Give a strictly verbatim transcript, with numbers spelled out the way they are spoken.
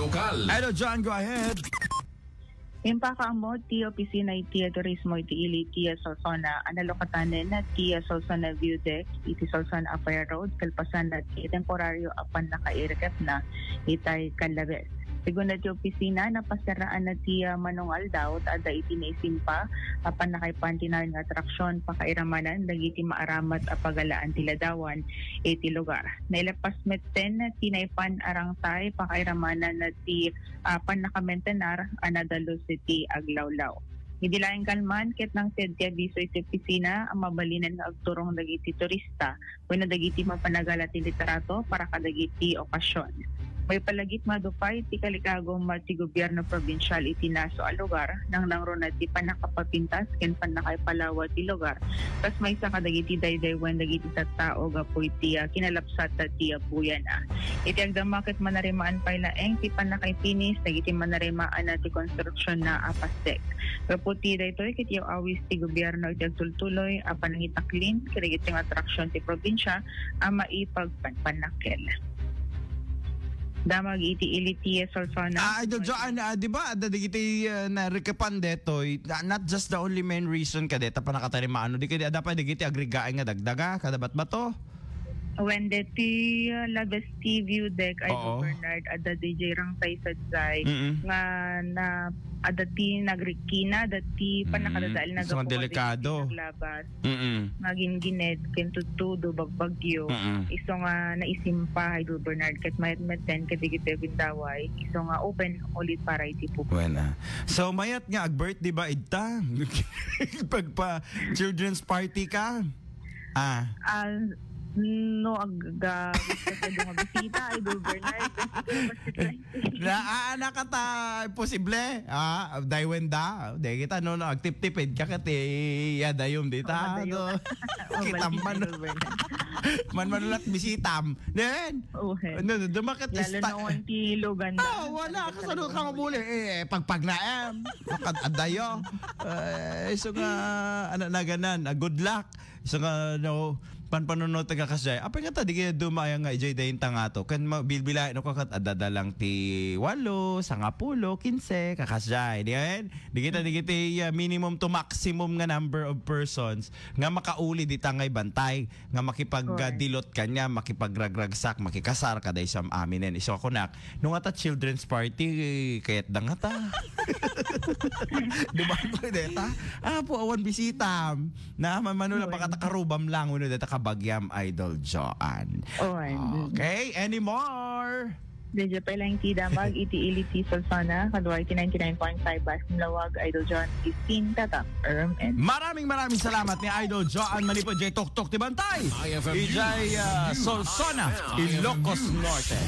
Lokal. Hello, John, go ahead. Impakaammo ti opisina iti turismo iti ili ti Solsona a nalukatanen ti Solsona View Deck iti Solsona Apaya Road, kalpasan ti temporario a pannakairikepna itay Kalabes. Segun ti opisina, napasiraan ti, ah, manungaldaw ta adda iti naisimpa a pannakaipan ti nayon nga atraksyon, pakairamanan dagiti maaramat a pagalaan ti ladawan iti lugar. Nailepas metten ti naipan a rangtay, pakairamanan ti, ah, pannakamentenar a nadalus iti aglawlaw. Idi laeng kalman, ket nangted ti abiso iti opisina a mabalinen nga agturong dagiti turista wenno dagiti mapanagala ti literato para kadagiti okasyon. Maipalagip nga adu pay ti kalikagum ti gobyerno probinsial iti naso a lugar, nangnangruna ti pannakapapintas ken pannakaipalawa ti lugar, kas maysa kadagiti daydaywen dagiti tattao gapu iti, ah, kinalapsat ti, ah, buyana. Iti agdama ket manarimaan pay laeng ti pannakaipinis dagiti manarimaan ti konstruksionna a pasdek. Gapu ti daytoy ket yaw-awis ti gobyerno iti agtultuloy a panangitaklin kadagiti nga atraksyon ti probinsia a maipagpanpannakkel. Damag iti ili ti Solsona. Ah, Idol Joan, ah, di ba, adda dagiti, ah, narikepan detoy, ah, not just the only main reason kadeta pannakatarimaanna, di kadi adda pay dagiti agrigaen nga dagdaga, kada batbato? Wen deti, ah, Labes T V deck, Idol Oo. Bernard, adda D J Rangtay Sadsay, Mm-mm. nga na, adda ti nagrikina, adda ti Mm, pannakadadael na so nga gapu delikado. Dagiti naglabas. Mm-mm. Nga gingined, ken tudtudo, bagbagyo. Mm-mm. Isu nga naisimpa, Idol Bernard, ket mayat metten, ket digiti agindaway. Isu nga open ulit para iti publiko. Wen, ah. So, mayat nga ag-birthday ba idta? Pagpa children's party ka? Ah. Ah, no, ag-, ga-, gusto ko nga bisita, Idol Bernard. Na, ah, anak ata, imposible. Ah, daywen da. Di kita, no, no, agtiptipid ka ket, eh, ya, dayom di ta, Oh, dayom. no? Oh, Kita balik man, na, Bernard. man manulat bisitam. Then, Oh, eh. ano, dumakat Lalo ista- na kung ti lugan na. Ah, wala, Talaga kasano talaga ka muli. Eh, pagpagnaem. Makad-, adayo. Eh, so nga, anak na ganan, ah, good luck. So nga, no, panpanunot nga kasjay. Apay nga ta, di kaya dumaya nga ijay dayon tangato. Kan ma-, bilbilay no kakat adada lang ti walo, sangapulo, kinse, kakasjay. Di yan? Di kita, di kita, uh, minimum to maximum nga number of persons nga makauli di tangay bantay, nga makipag, Correct. uh, dilot kanya, makipagragragsak, makikasar, kada isam aminen. Iso ako nak, no nga ta children's party, kayat da nga ta. Duman ko deta. Apo, awan bisita. Na, man, Manola, Oy. baka ta karubam lang, uno, deta kabagyam, Idol Joan. Oy. Okay, any more? Medyo pa lang ti damag, iti ili ti Solsona, kaduay ti ninety-nine point five Basim Lawag, Idol Joan, fifteen, Tatak, Erm, and Maraming, maraming salamat ni Idol Joan Manipod, J Tok Tok ti Bantay. I F M U. Ijay, ah, Solsona, Ilocos Norte.